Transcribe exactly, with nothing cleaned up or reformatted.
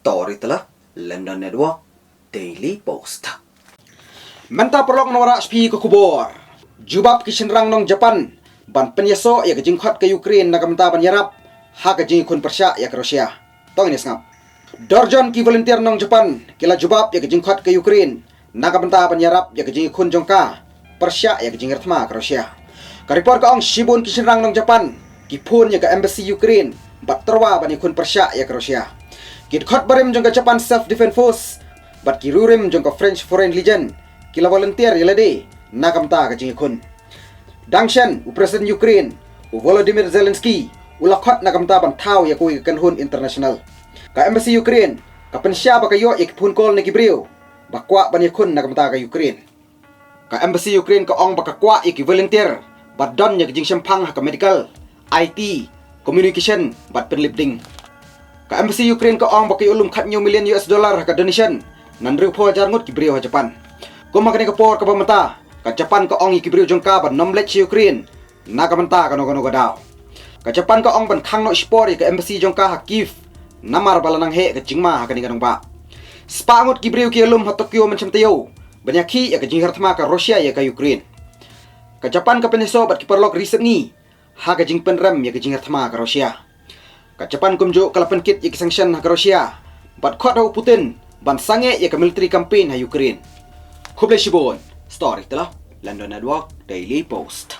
Storyteller, London Network, Daily Post. Mynta paralok ngan wanrah sha phi ka khubor. Jubab ki shynrang nong Japan ban pynïasoh ïa ka jingkhot ka Ukraine na ka bynta ban ïarap ha ka jingïakhun pyrshah ïa ka Russia. To ngin ïa sngap. Dorjon ki volunteer nong Japan ki la jubab ïa ka jingkhot ka Ukraine na ka bynta ban ïarap ïa ka jingïakhun jong ka pyrshah ïa ka jingïarap thma ka Russia. Ka report ka ong shibun ki shynrang nong Japan ki phone ïa ka embassy Ukraine bad tyrwa ban ïakhun pyrshah ïa ka Russia. Ki dkhot barim jong ka Japan Self Defense Force bad ki riewrim jong ka French Foreign Legion ki la volunteer ïa lade na ka bynta ka jingïakhun. Dang shen, u President Ukraine, u Volodymyr Zelensky, u la khot na ka bynta ban thaw ïa kawei ka kynhun international. Ka embassy Ukraine ka pynshai ba ka ïoh ïa ki phone call na ki briew ba kwah ban ïakhun na ka bynta ka Ukraine. Ka embassy Ukraine ka ong ba ka kwah ïa ki volunteer bad don ïa ka jingshemphang ha ka medical, I T, communication bad pynlip ding. Ka embassy Ukraine ka ong ba ka ïoh lum khatñiew million U S dollar ha ka donation na hynriewphew hajar ngut ki briew ha Japan. Kum ha kane ka por kaba mynta, ka Japan ka ong ïa ki briew jong ka ban ym leit sha Ukraine na ka bynta kano kano ka daw. Ka Japan ka ong ban khang noh shipor ïa ka embassy jong ka ha Kyiv namar ba la nang heh ka jingma ha kane ka nongbah. Spah ngut ki briew ki ïalum ha Tokyo mynshem taïew ban ïakhih ïa ka jingïarap thma ka Russia ïa ka Ukraine. Ka Japan ka pynïasoh bad ki paralok ri sepngi ha ka jingpynrem ïa ka jingïarap thma ka Russia. Ka Japan kumjuh ka la pynkit ïa ki sanction ha ka Russia bad khot ha u Putin ban sangeh ïa ka military campaign ha Ukraine. Khublei shibun. Storyteller, London Network, Daily Post.